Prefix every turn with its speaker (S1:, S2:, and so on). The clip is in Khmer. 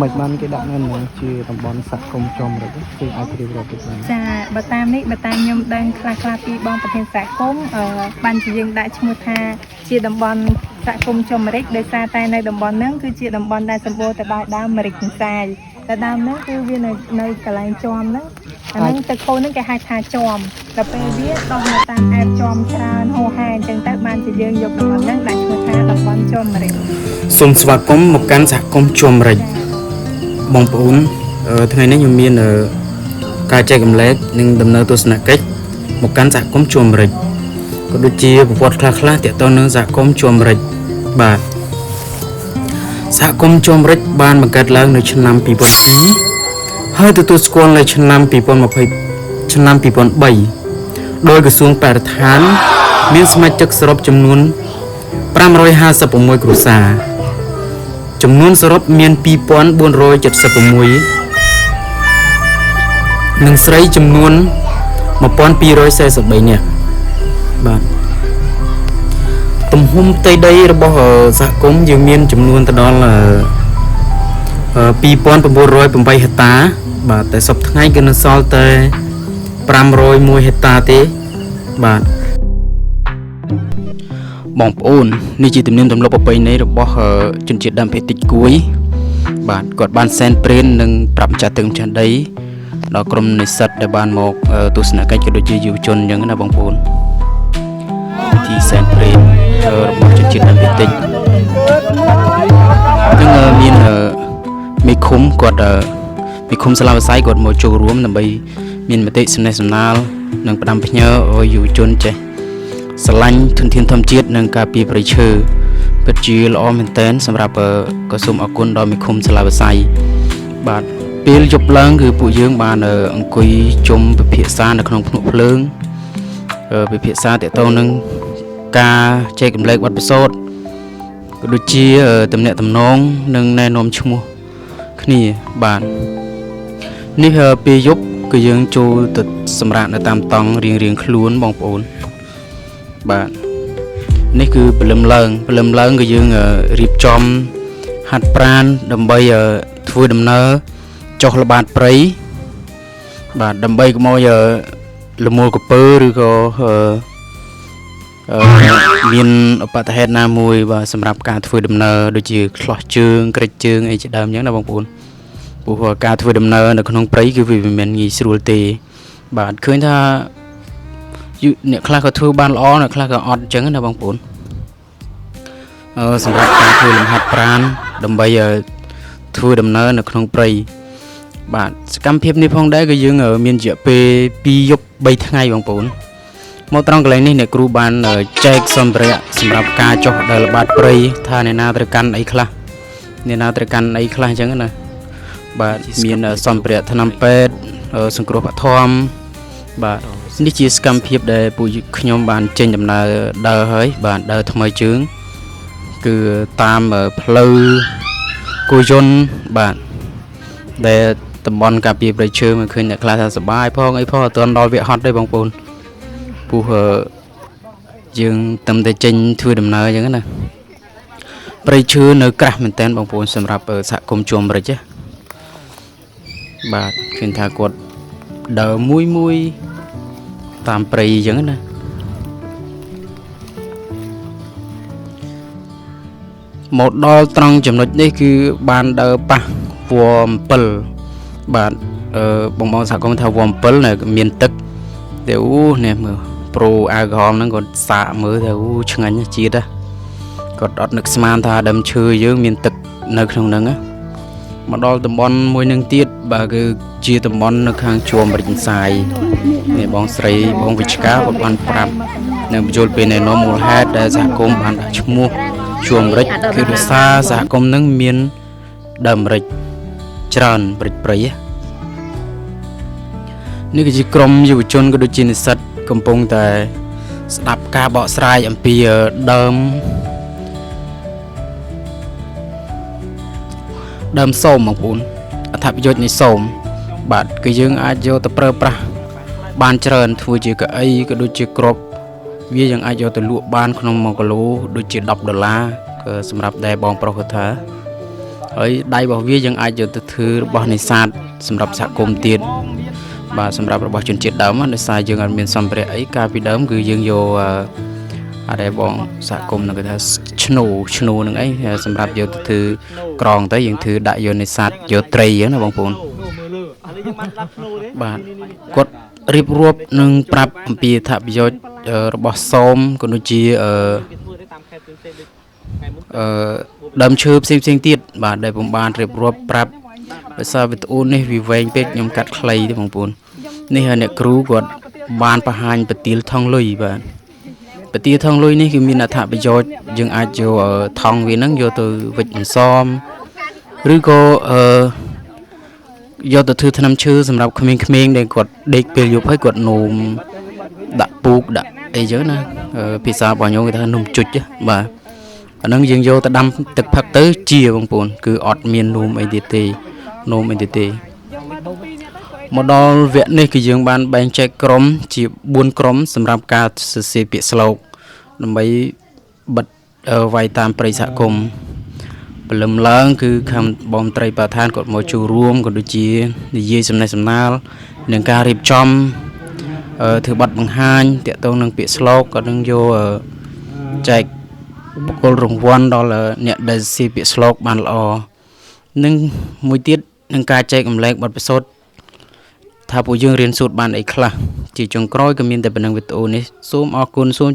S1: មិនបានគេដាក់នៅនឹងជាតំបន់សហគមន៍ជាំម្រេចគឺអាចរៀបរាប់ទៅបាន
S2: ចាបើតាមនេះបើតាមខ្ញុំដឹងខ្លះខ្លះពីបងប្រធានសហគមន៍បានជាយើងដាក់ឈ្មោះថាជាតំបន់សហគមន៍ជុំម្រេចដោយសារតែនៅតំបន់ហ្នឹងគឺជាតំបន់ដែលសម្បូរទៅដោយដើមម្រេចទន្សាយតែដើមហ្នឹងគឺវានៅកន្លែងជាំហ្នឹងអាហ្នឹងទៅខូនហ្នឹងគេហៅថាជាំដល់ពេលវាដុះនៅតាមអែបជាំច្រើនហូរហែអញ្ចឹងទៅបានជាយើងយកតំបន់ហ្នឹងដាក់ឈ្មោះថាតំបន់ជុំម្រេច។
S3: សូមស្វាគមន៍មកកាន់សហគមន៍ជួមរិចបងប្អូនថ្ងៃនេះខ្ញុំមានការចែករំលែកនិងដំណើរទស្សនកិច្ចមកកាន់សហគមន៍ជួមរិចក៏ដូចជាប្រវត្តិខ្លះៗទាក់ទងនឹងសហគមន៍ជួមរិចបាទសហគមន៍ជួមរិចបានបង្កើតឡើងនៅឆ្នាំ2002ហើយទទួលស្គាល់នៅឆ្នាំ2020ឆ្នាំ2003ដោយក្រសួងបរិស្ថាន មានសមាជិកសរុបចំនួន556គ្រួសារ ចំនួនសរុបមាន2476និងស្រីចំនួន1243នាក់បាទទំហំផ្ទៃដីរបស់សហគមន៍យើងមានចំនួនទៅដល់2908ហិកតាបាទតែសប្តាហ៍ថ្ងៃគឺនៅសល់តែ501ហិកតាទេបាទបងប្អូននេះជាទំនៀមទម្លាប់ប្រពៃណីរបស់ជនជាតិដើមភាគតិចគួយ បាទគាត់បានសែនព្រេននិងប្រាប់ម្ចាស់ទឹកម្ចាស់ដីដល់ក្រុមនិស្សិតដែលបានមកទស្សនកិច្ចក៏ដូចជាយុវជនអញ្ចឹងណាបងប្អូនពិធីសែនព្រេនរបស់ជនជាតិដើមភាគតិចអញ្ចឹងមានមេឃុំគាត់មេឃុំសាលាវិស័យគាត់មកចូលរួមដើម្បីមានមតិសំណេះសំណាលនិងផ្ដាំផ្ញើឲ្យយុវជនចេះស្រឡាញ់ធនធានធម្មជាតិនិងការពារព្រៃឈើពិតជាល្អមែនទែនសម្រាប់ក៏សូមអរគុណដល់មេឃុំសាលាវិស័យបាទពេលយប់ឡើងគឺពួកយើងបានអង្គុយជុំពិភាក្សានៅក្នុងភ្នក់ភ្លើងពិភាក្សាទាក់ទងនឹងការចែករំលែកបទពិសោធន៍ក៏ដូចជាទំនាក់ទំនងនិងណែនាំឈ្មោះគ្នាបាទនេះពេលយប់គឺយើងចូលទៅសម្រាកនៅតាមតង់រៀងៗខ្លួនបងប្អូនបាទនេះគឺព្រលឹមឡើងព្រលឹមឡើងគឺយើងរៀបចំហាត់ប្រាណដើម្បីធ្វើដំណើរចុះល្បាតព្រៃបាទដើម្បីកុំឲ្យលមូលកពើឬក៏មានឧបទ្ទហេតុណាមួយបាទសម្រាប់ការធ្វើដំណើរដូចជាឆ្លោះជើងក្រិចជើងអីជាដើមអញ្ចឹងណាបងប្អូនព្រោះការធ្វើដំណើរនៅក្នុងព្រៃគឺវាមិនមែនងាយស្រួលទេបាទឃើញថាអ្នកខ្លះក៏ធ្វើបានល្អអ្នកខ្លះក៏អត់អញ្ចឹងណាបងប្អូនសម្រាប់ការធ្វើលំហាត់ប្រាណដើម្បីធ្វើដំណើរនៅក្នុងព្រៃបាទសកម្មភាពនេះផងដែរគឺយើងមានរយៈពេល2យប់3ថ្ងៃបងប្អូនមកត្រង់កន្លែងនេះអ្នកគ្រូបានចែកសម្ភារៈសម្រាប់ការចុះដើរល្បាតព្រៃថាអ្នកណាត្រូវកាន់អីខ្លះអ្នកណាត្រូវកាន់អីខ្លះអញ្ចឹងណាបាទមានសម្ភារៈថ្នាំពេទ្យសង្គ្រោះបឋមបាទនេះជាសកម្មភាពដែលពួកខ្ញុំបានចេញដំណើរដើរហើយបាទដើរថ្មើរជើងគឺតាមផ្លូវគោយន្តបាទដែលតំបន់ការពារព្រៃឈើមកឃើញអ្នកខ្លះថាសប្បាយផងអីផងអត់ទាន់ដល់វគ្គហត់ទេបងប្អូនពោះយើងតែតែចេញធ្វើដំណើរអញ្ចឹងណាព្រៃឈើនៅក្រាស់មែនតើបងប្អូនសម្រាប់សហគមន៍ជួមរិចបាទឃើញថាគាត់ដើរមួយមួយតាមព្រៃអញ្ចឹងណាមកដល់ត្រង់ចំណុចនេះគឺបានដើរប៉ះវល្លិ7បាទបងបងសហគមន៍ថាវល្លិ7នៅមានទឹកតែអូនេះមើលប្រូអាល់កុហលហ្នឹងគាត់សាកមើលថាអូឆ្ងាញ់ជាតិគាត់អត់នឹកស្មានថាដើមឈើយើងមានទឹកនៅក្នុងហ្នឹងណាមកដល់តំបន់មួយនឹងទៀតបាទគឺជាតំបន់នៅខាងជួមរិញសាយនេះបងស្រីបងវិច្ឆកាគាត់បានប្រាប់នៅបញ្យលពេលណែនាំមូលហេតុដែលសហគមន៍បានដាក់ឈ្មោះជួមរិចគឺដោយសារសហគមន៍នឹងមានដើមរិចច្រើនរិចព្រៃនេះគឺជាក្រុមយុវជនក៏ដូចជានិស្សិតកំពុងតែស្ដាប់ការបកស្រាយអំពីដើមសូមបងប្អូនអត្ថប្រយោជន៍នៃសូមបាទគឺយើងអាចយកទៅប្រើប្រាស់បានច្រើនធ្វើជាកៅអីក៏ដូចជាគ្រាប់វាយើងអាចយកទៅលក់បានក្នុង1គីឡូដូចជា10ដុល្លារក៏សម្រាប់ដែលបងប្រុសគាត់ថា ហើយដៃរបស់វាយើងអាចយកទៅធ្វើរបស់នេសាទសម្រាប់សហគមន៍ទៀតបាទសម្រាប់របស់ជនជាតិដើមណាដោយសារយើងអត់មានសម្ភារៈអីកាលពីដើមគឺយើងយកអឺអរេបងសហគមន៍នឹងគេថាឈ្នូឈ្នូនឹងអីសម្រាប់យកទៅធ្វើក្រងទៅយើងធ្វើដាក់យកនេសាទយកត្រីអញ្ចឹងណាបងប្អូនបាទគាត់រៀបរាប់និងប្រាប់អំពីអត្ថប្រយោជន៍អឺរបស់សូមក៏ដូចជាអឺ អឺដើមឈើផ្សេងផ្សេងៗទៀតបាទដែលผมបានរៀបរាប់ប្រាប់ដោយសារវីដេអូនេះវាវែងពេកខ្ញុំកាត់ខ្លីទេបងប្អូននេះហើយអ្នកគ្រូគាត់បានបង្ហាញពទាលថងលុយបាទពទាលថងលុយនេះគឺមានអត្ថប្រយោជន៍យើងអាចយកអឺថងវាហ្នឹងយកទៅវិចអន្សមឬក៏អឺយកទៅធ្វើថ្នាំឈើសម្រាប់ក្មេងៗដែលគាត់ដេកពេលយប់ហើយគាត់នោមដាក់ពូកដាក់អីចឹងណាអឺភាសារបស់ខ្ញុំគេថានំជុចណាបាទ អាហ្នឹងយើងយកទៅដាំទឹកផឹកទៅជាបងប្អូនគឺអត់មាននោមអីទៀតទេនោមអីទៀតទេមកដល់វគ្គនេះគឺយើងបានបែងចែកក្រុមជា4ក្រុមសម្រាប់ការសរសេរពាក្យស្លោកដើម្បីបិទអឺវាយតាមប្រិយសហគមន៍ព្រលឹមឡើងគឺខាងបងត្រីបាឋានគាត់មកចូលរួមក៏ដូចជានិយាយសំណេះសំណាលនឹងការរៀបចំអឺធ្វើបទបង្ហាញតាក់ទងនឹងពាក្យស្លោកក៏នឹងយកអឺចែក បុគ្គលរង្វាន់ដល់អ្នកដែលសរសេរពាក្យស្លោកបានល្អនិងមួយទៀតនឹងការចែករំលែកបទពិសោធន៍ថាពួកយើងរៀនសូត្របានអីខ្លះជាចុងក្រោយក៏មានតែប៉ុណ្្នឹងវីដេអូនេះសូមអរគុណសូម